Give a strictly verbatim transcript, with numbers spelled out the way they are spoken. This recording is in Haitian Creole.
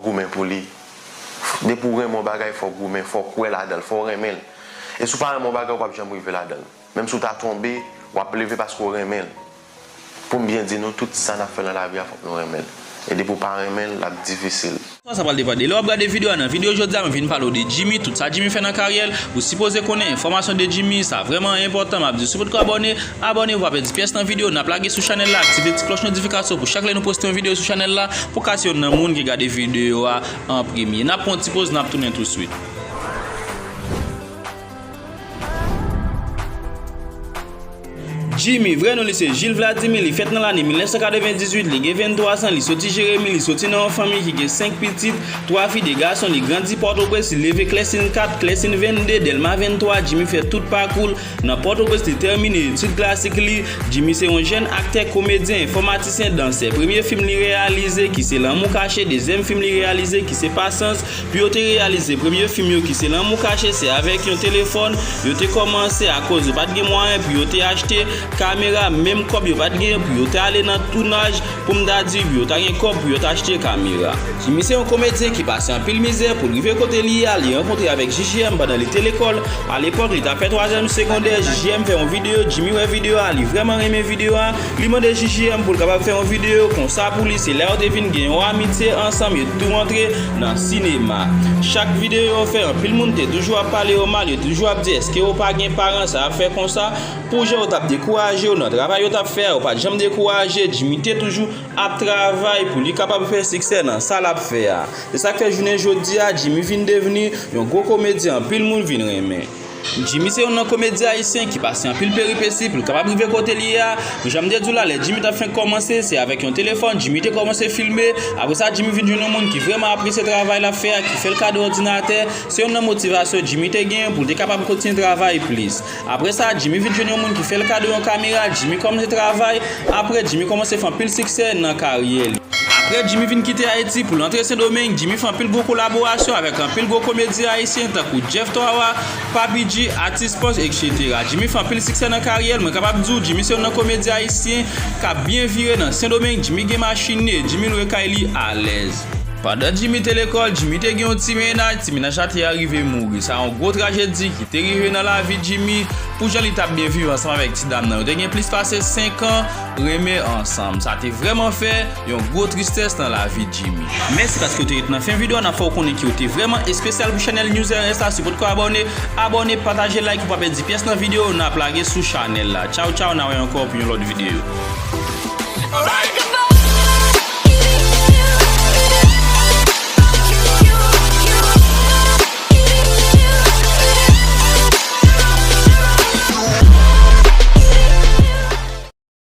Goumen pou li. Depi w renmen yon bagay, fò w goumen, fò w kwè ladan l, fò w renmen l. E si w pa renmen yon bagay, w p ap janm rive ladan l. Menm si w ta tonbe, w ap leve paske w renmen l. Pou m byen di nou, tout sa n ap fè nan lavi a, fòk nou renmen l. E depi w pa renmen l, l ap difisil. Sa pral depande. Lè w ap gade videyo a, nan videyo jodi a, mwen vin pale w de Jimmy, tout sa Jimmy fè nan karyè l. Ou sipoze konnen enfòmasyon de Jimmy, sa vrèman enpòtan. M ap di w, si w potko abòne, abòne pou w pa pèdi pyès nan videyo. N ap lage sou chanèl la, aktive ti klòch notifikasyon pou chak lè nou poste yon videyo sou chanèl la, pou w ka se youn nan moun ki gade videyo a an premye. N ap pran yon ti poz, n ap tounen touswit. Jimmy, vrè non li se Gilles Vladimir, li fèt nan lane mil nèf san katrevendizuit, li gen venntwa zan, li soti Jeremi, li soti nan yon fanmi ki gen senk pitit, twa fi, de gason, li grandi Pòtoprens, li leve Klèsin kat, Klèsin vennde, Dèlma venntwa, Jimmy fè tout pakou l nan Pòtoprens, li tèmine etid klasik li. Jimmy se yon jèn aktè, komedyen, enfòmatisyen, dansè. Premye fim li reyalize ki se Lanmou Kache, dezyèm fim li reyalize ki se Pasyans, pou yo te reyalize premye fim yo ki se Lanmou Kache, se avèk yon telefòn yo te kòmanse akoz yo pa t gen mwayen pou yo te achte kamera, menm kòb yo pa t gen pou yo te ale nan tounaj, pou m ta di pou yo ta gen kòb pou yo ta achte kamera. Jimmy se yon komedyen ki pase anpil mizè pou l rive kote li ye a, li rankontre avèk J J M pandan li te lekòl. Alepòk, li t ap fè twazyèm segondè, J J M fè yon videyo, Jimmy wè videyo a, li vrèman renmen videyo a, li mande J J M pou l kapab fè yon videyo konsa pou li, se la yo te vin gen yon amitye ansanm, yo tou rantre nan sinema. Chak videyo yo fè, anpil moun te toujou ap pale yo mal, yo toujou ap di, èske yo pa gen paran, sa ap fè konsa? Pou jan yo t ap dekouraje yo nan travay yo t ap fè a, yo pa t janm dekouraje, Jimmy te toujou ap travay pou li kapab fè siksè nan sa l ap fè a. Se sa k fè jounen jodi a, Jimmy vin devni yon gwo komedyen anpil moun vin renmen. Jimmy se youn nan komedyen ayisyen ki pase anpil peripesi pou l kapab rive kote li ye a. Jan m te di w la, lè Jimmy t ap fenk kòmanse, se avèk yon telefòn Jimmy te kòmanse filme. Apre sa, Jimmy vin jwenn yon moun ki vrèman apresye travay l ap fè a, ki fè l kado òdinatè. Se youn nan motivasyon Jimmy te gen pou l te kapab kontinye travay plis. Apre sa, Jimmy vin jwenn yon moun ki fè l kado yon kamera, Jimmy kòmanse travay. Apre, Jimmy kòmanse fè anpil siksè nan karyè li. Apre Jimmy vin kite Ayiti pou l antre Sendomeng, Jimmy fè anpil gwo kolaborasyon avèk anpil gwo komedyen ayisyen tankou Jeff Trawa, Papi G, Atis Punch, etsetera. Jimmy fè anpil siksè nan karyè l, mwen kapab di w, Jimmy se youn nan komedyen ayisyen k ap byen vire nan Sendomeng, Jimmy gen machin li e Jimmy lwe kay li alèz. Pandan Jimmy te lekòl, Jimmy te gen yon ti mennaj, ti mennaj la te arive mouri. Sa yon gwo trajedi ki te rive nan lavi Jimmy. Pou jan li t ap byen viv ansanm avèk ti dam nan, yo te gen plis pase senk an renmen ansanm. Sa te vrèman fè yon gwo tristès nan lavi Jimmy. Mèsi paske w te ret nan fen videyo a. N ap fè w konnen ke w te vrèman espesyal pou chanèl News R S la. Si w potko abòne, abòne, pataje, like pou w pa pèdi pyès nan videyo n ap lage sou chanèl la. Tchaw, tchaw, n a wè ankò pou yon lòt videyo.